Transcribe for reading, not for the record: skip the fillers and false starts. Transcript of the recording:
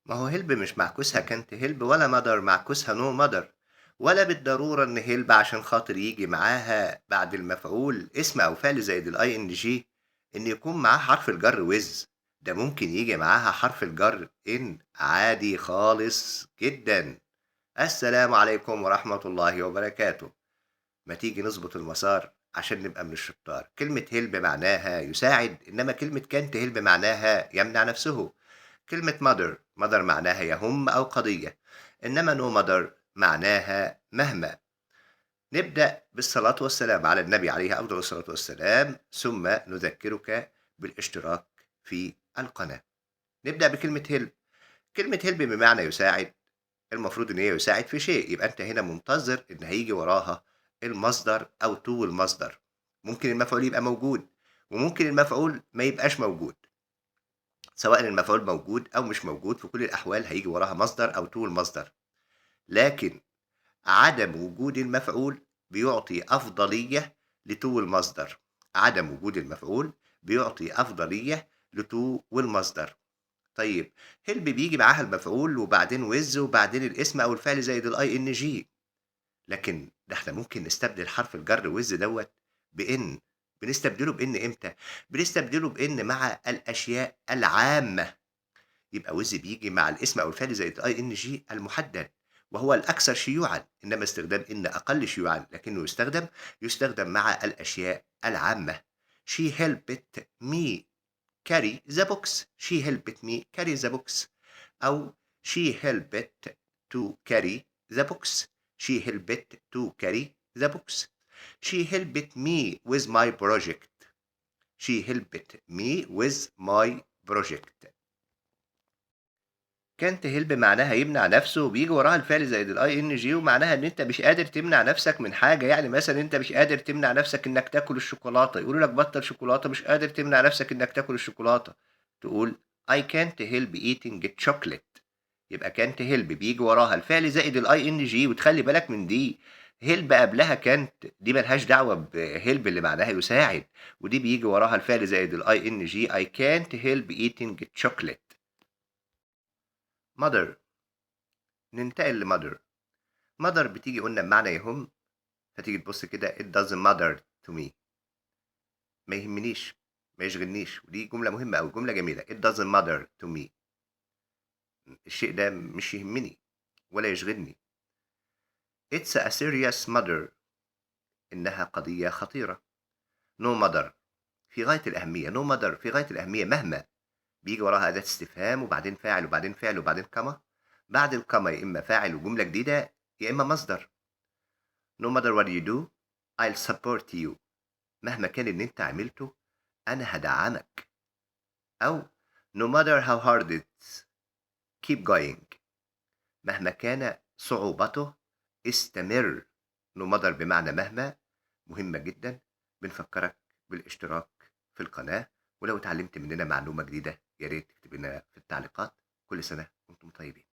ما هو help مش معكوسها كانت هيلب، ولا matter معكوسها no matter، ولا بالضرورة ان help عشان خاطر يجي معاها بعد المفعول اسم او فعل زائد ال ing ان يكون معاه حرف الجر with. ده ممكن يجي معاها حرف الجر in عادي خالص جدا. السلام عليكم ورحمة الله وبركاته. ما تيجي نظبط المسار عشان نبقى من الشطار. كلمة help معناها يساعد، إنما كلمة كانت هيلب معناها يمنع نفسه. كلمة matter، matter معناها يهم أو قضية، إنما no matter معناها مهما. نبدأ بالصلاة والسلام على النبي عليه أفضل الصلاة والسلام، ثم نذكرك بالاشتراك في القناة. نبدأ بكلمة help. كلمة help بمعنى يساعد، المفروض إن هي يساعد في شيء، يبقى أنت هنا منتظر إن هيجي وراها المصدر أو to المصدر. ممكن المفعول يبقى موجود وممكن المفعول ما يبقاش موجود. سواء المفعول موجود أو مش موجود، في كل الأحوال هيجي وراها مصدر أو to المصدر. لكن عدم وجود المفعول بيعطي أفضلية ل to المصدر. عدم وجود المفعول بيعطي أفضلية ل to والمصدر. طيب، help بيجي معاها المفعول وبعدين with وبعدين الاسم أو الفعل زائد ال ing، لكن ده احنا ممكن نستبدل حرف الجر with دوت ب in. بنستبدله ب in امتى؟ بنستبدله ب in مع الأشياء العامة. يبقى with بيجي مع الاسم أو الفعل زائد ing المحدد وهو الأكثر شيوعا، إنما استخدام in أقل شيوعا، لكنه يستخدم مع الأشياء العامة. She helped me carry the box. She helped me carry the box، أو she helped to carry the box. She helped to carry the box. She helped me with my project. She helped me with my project. كانت هيلب معناها يمنع نفسه، وبيجي وراها الفعل زائد ال ing، ومعناها ان انت مش قادر تمنع نفسك من حاجه. يعني مثلا انت مش قادر تمنع نفسك انك تاكل الشوكولاته، يقولوا لك بطل شوكولاته، مش قادر تمنع نفسك انك تاكل الشوكولاته، تقول I can't help eating chocolate. يبقى كانت هيلب بيجي وراها الفعل زائد ال ing، وتخلي بالك من دي، هيلب قبلها كانت، دي ملهاش دعوه ب help اللي معناها يساعد، ودي بيجي وراها الفعل زائد ال ing. I can't help eating chocolate. matter، ننتقل ل matter. matter بتيجي قلنا بمعنى يهم، فتيجي تبص كده it doesn't matter to me، ما يهمنيش، ما يشغلنيش. ودي جملة مهمة أو جملة جميلة. it doesn't matter to me، الشيء ده مش يهمني ولا يشغلني. it's a serious matter، إنها قضية خطيرة. no matter في غاية الأهمية. no matter في غاية الأهمية، مهما، بيجي وراها أداة استفهام وبعدين فاعل وبعدين فعل وبعدين comma. بعد ال comma يا إما فاعل وجملة جديدة يا إما مصدر. no matter what you do، I'll support you، مهما كان اللي أنت عملته أنا هدعمك. أو no matter how hard it's، keep going، مهما كان صعوبته استمر. no matter بمعنى مهما، مهمة جدا. بنفكرك بالاشتراك في القناة، ولو اتعلمت مننا معلومة جديدة يا ريت تكتب لنا في التعليقات. كل سنة وانتم طيبين.